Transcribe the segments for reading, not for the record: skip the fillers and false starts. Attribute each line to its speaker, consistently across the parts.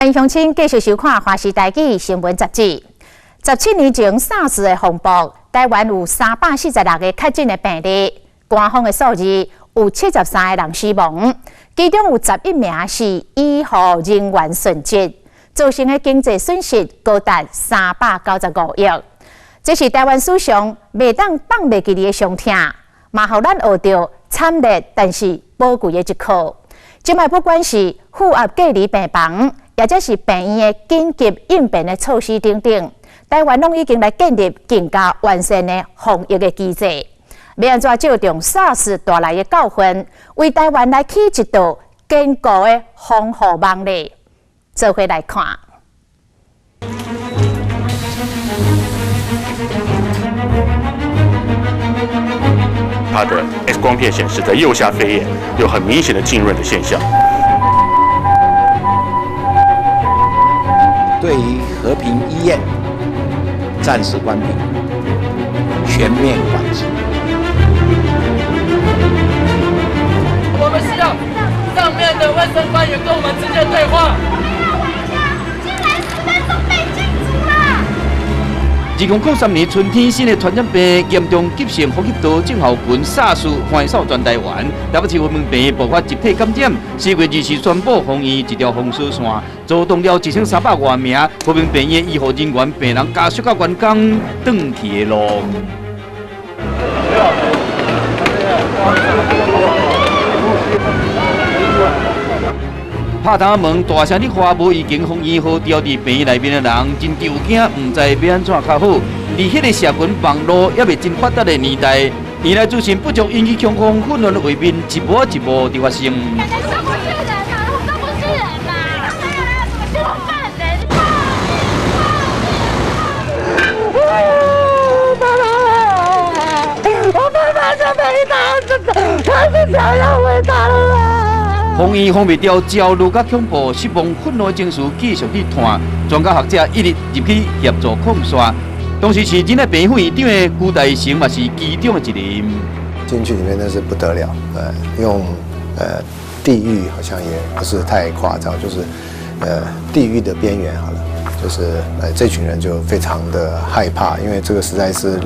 Speaker 1: 歡迎鄉親繼續收看《華視台語新聞雜誌》。17年前 SARS 的風暴，台灣有346個確診的病例，官方的數字有73個人死亡，其中有11名是醫護人員殉職，造成的經濟損失高達395億。這是台灣史上袂當放袂記的傷痛，嘛予咱學著慘烈但是寶貴的一課。這擺不管是負壓隔離病房，抑或是病院的緊急應變的措施等等，台灣攏已經來建立更加完善的防疫的機制。欲按怎借重 SARS 帶來的教訓，為台灣來起一道堅固的防護網呢？做伙來看。
Speaker 2: 他的 X 光片顯示，在右下肺葉有很明顯的浸潤的現象。
Speaker 3: 對於和平醫院暫時關閉，全面管制。
Speaker 4: 我們需要上面的衛生官員跟我們直接對話。
Speaker 5: 我們要回家，進來10分鐘被禁足了。
Speaker 6: 2003年春天，新的傳染病嚴重急性呼吸道症候群 SARS 橫掃全台灣，台北市和平病院爆發集體感染。4月20日宣布封院一條封鎖線，遭動了1300外名和平病院醫護人員、病人家屬佮員工轉去的路。拍窗門大聲咧喊，無已經封院號召佇病院內面的人真驚，毋知欲按怎較好。佇彼個社群網路猶未真發達的年代，院內資訊不足引起恐慌、混亂的畫面一幕一幕佇發生。
Speaker 5: 都不是人啊！都不是人啊！犯人！
Speaker 7: 爸爸，我爸爸就沒打，他是想要回答了。
Speaker 6: 封院封袂牢，焦慮佮恐怖、失望、憤怒的情緒繼續佇傳。專家學者一直入去協助控線。當時是仁愛病院副院長的辜大成嘛是其中的一人。
Speaker 8: 進去裡面那是不得了，用地獄好像也不是太誇張，就是地獄的邊緣好了，就是這群人就非常的害怕，因為這個實在是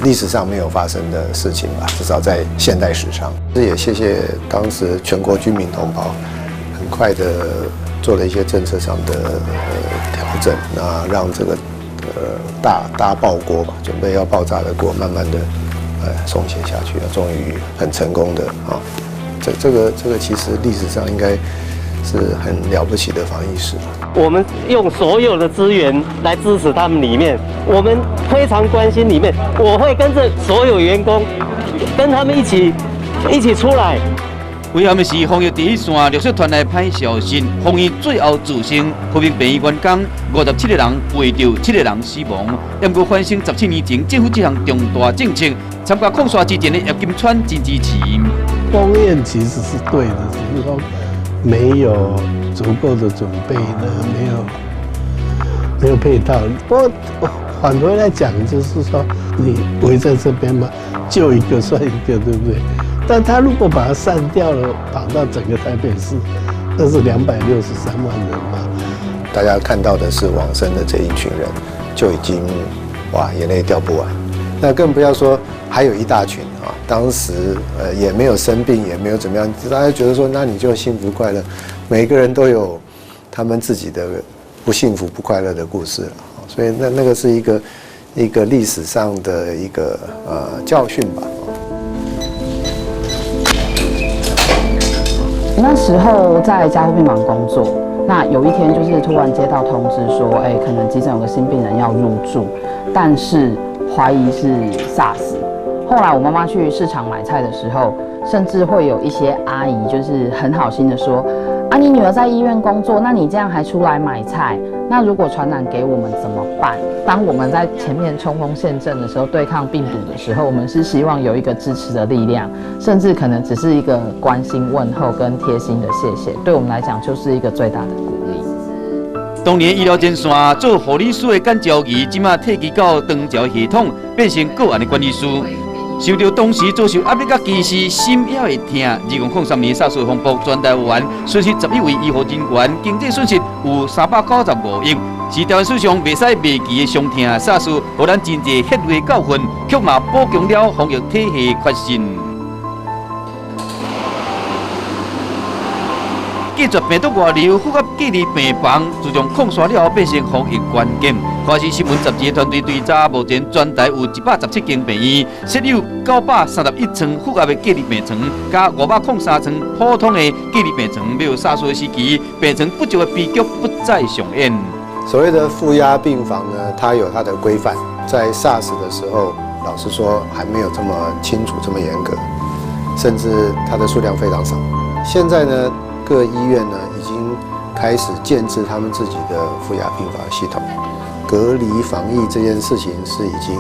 Speaker 8: 歷史上沒有發生的事情吧，至少在現代史上。這也謝謝當時全國軍民同胞，很快的做了一些政策上的調整，那讓這個大大爆鍋吧，準備要爆炸的鍋，慢慢的鬆懈下去，終於很成功的啊，這個其實歷史上應該是很了不起的防疫史。
Speaker 9: 我們用所有的資源來支持他們裡面，我們非常關心裡面，我會跟着所有員工，跟他們一起出來。
Speaker 6: 遺憾的是，防疫第一線陸續傳來歹消息，封院最後造成和平病院員工57個人染著，7個人死亡。毋過反省17年前政府這項重大政策，參加控線之戰的葉金川真支持。
Speaker 10: 封院其實是對的，只是說沒有足夠的準備呢，沒有配套。不過反回來講，就是說你圍在這邊嘛，救一個算一個，對不對？但他如果把它散掉了，跑到整個台北市，那是263萬人嘛。
Speaker 8: 大家看到的是往生的這一群人，就已經哇眼淚掉不完。那更不要說還有一大群啊，當時也沒有生病，也沒有怎麼樣，大家覺得說那你就幸福快樂。每個人都有他們自己的不幸福、不快樂的故事，所以那個是一個歷史上的一個教訓吧。
Speaker 11: 那時候在加護病房工作，那有一天就是突然接到通知說，哎，可能急診有個新病人要入住，但是懷疑是 SARS。後來我媽媽去市場買菜的時候，甚至會有一些阿姨就是很好心的說，啊，你女兒在醫院工作，那你這樣還出來買菜，那如果傳染給我們怎麼辦？當我們在前面衝鋒陷陣的時候，對抗病毒的時候，我們是希望有一個支持的力量，甚至可能只是一個關心問候跟貼心的謝謝，對我們來講就是一個最大的鼓勵。
Speaker 6: 當年醫療前線做護理師的簡昭儀，這馬退居到長照系統，變成個案的管理師。受著當時遭受壓力佮歧視，心猶會疼。2003年薩斯風暴，全台灣損失11位醫護人員，經濟損失有395億，是台灣史上袂使忘記的傷痛。薩斯予咱真濟血淚教訓，卻嘛補強了防疫體系決心。隔絕病毒外流，負壓隔離病房，自從擴散了後變成防疫關鍵。華視新聞雜誌團隊追查，目前全台有117間病院，設有931床負壓的隔離病床，佮503床普通的隔離病床。沒有薩斯的時期，病床不足的悲劇不再上演。
Speaker 8: 所謂的負壓病房呢，它有它的規範，在 SARS 的時候，老實說還沒有這麼清楚、這麼嚴格，甚至它的數量非常少。現在呢，各醫院呢已經開始建置他們自己的負壓病房系統，隔離防疫這件事情是已經，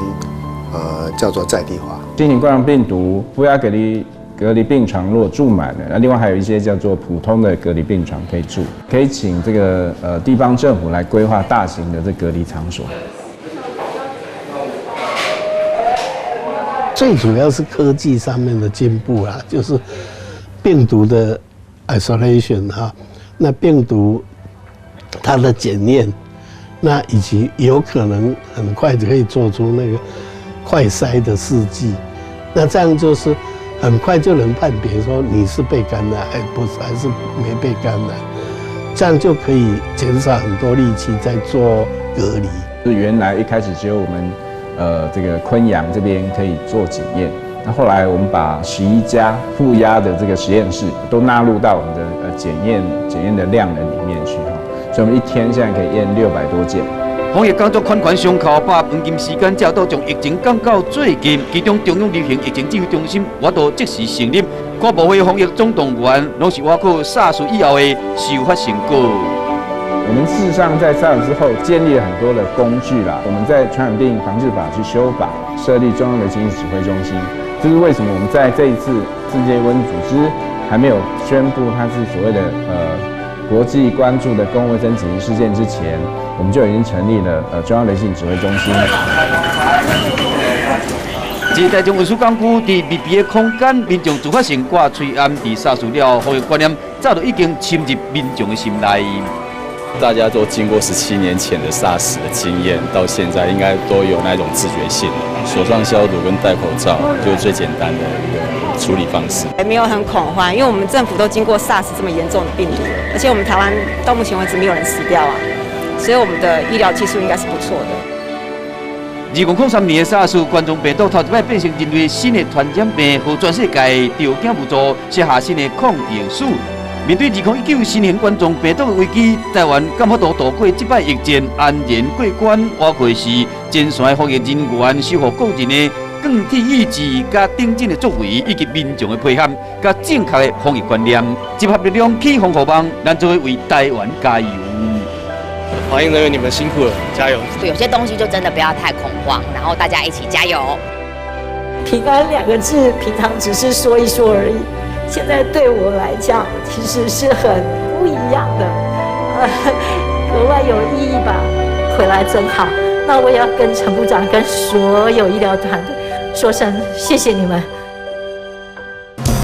Speaker 8: 叫做在地化。
Speaker 12: 新型冠狀病毒負壓隔離病床如果住滿了，那另外還有一些叫做普通的隔離病床可以住，可以請這個地方政府來規劃大型的這隔離場所。
Speaker 10: 最主要是科技上面的進步啦，就是病毒的 isolation 哈，那病毒它的檢驗，那以及有可能很快就可以做出那個快篩的試劑，那這樣就是很快就能判別說你是被感染還不是，還是沒被感染，這樣就可以減少很多力氣在做隔離。
Speaker 12: 是原來一開始只有我們這個昆陽這邊可以做檢驗。那後來我們把11家負壓的這個實驗室都納入到我們的檢驗的量能裡面去哈，所以我們一天現在可以驗600多件。
Speaker 6: 防疫工作環環相扣，把黃金時間才都將疫情降到最低。其中中央流行疫情指揮中心我都即時成立，各部會防疫總動員，攏是倚靠 SARS 以後的修法成果。
Speaker 12: 我們事實上在 SARS 之後建立了很多的工具啦，我們在傳染病防治法去修法，設立中央流行疫指揮中心。這是為什麼我們在這一次世界衛生組織還沒有宣布它是所謂的國際關注的公共衛生緊急事件之前，我們就已經成立了中央流行指揮中心。
Speaker 6: 這台中運輸港區佇密閉的空間，民眾自發性掛喙罨，佇 SARS 了後，防疫觀念早就已經深入民眾的心內。
Speaker 13: 大家都經過17年前的 SARS 的經驗，到現在應該都有那種自覺性了。手上消毒跟戴口罩就是最簡單的一個處理方式。
Speaker 14: 沒有很恐慌，因為我們政府都經過 SARS 這麼嚴重的病毒了，而且我們台灣到目前為止沒有人死掉啊，所以我們的醫療技術應該是不錯的。
Speaker 6: 2003年的 SARS 冠狀病毒頭一擺變成人類新的傳染病，予全世界著驚無助，寫下新的抗疫史。面對2019新型冠狀病毒的危機，台灣敢有法度渡過這擺疫戰，安然過關？倚靠是前線防疫人員守護國人的鋼鐵意志、佮頂真的作為，以及民眾的配合，佮正確的防疫觀念，集合力量起防護網，咱做伙為台灣加油！
Speaker 15: 防疫人員，你們辛苦了，加油！
Speaker 16: 有些東西就真的不要太恐慌，然後大家一起加油。
Speaker 17: 平安兩個字，平常只是說一說而已。現在對我來講，其實是很不一樣的，格外有意義吧。回來真好，那我也要跟陳部長、跟所有醫療團隊說聲謝謝你們。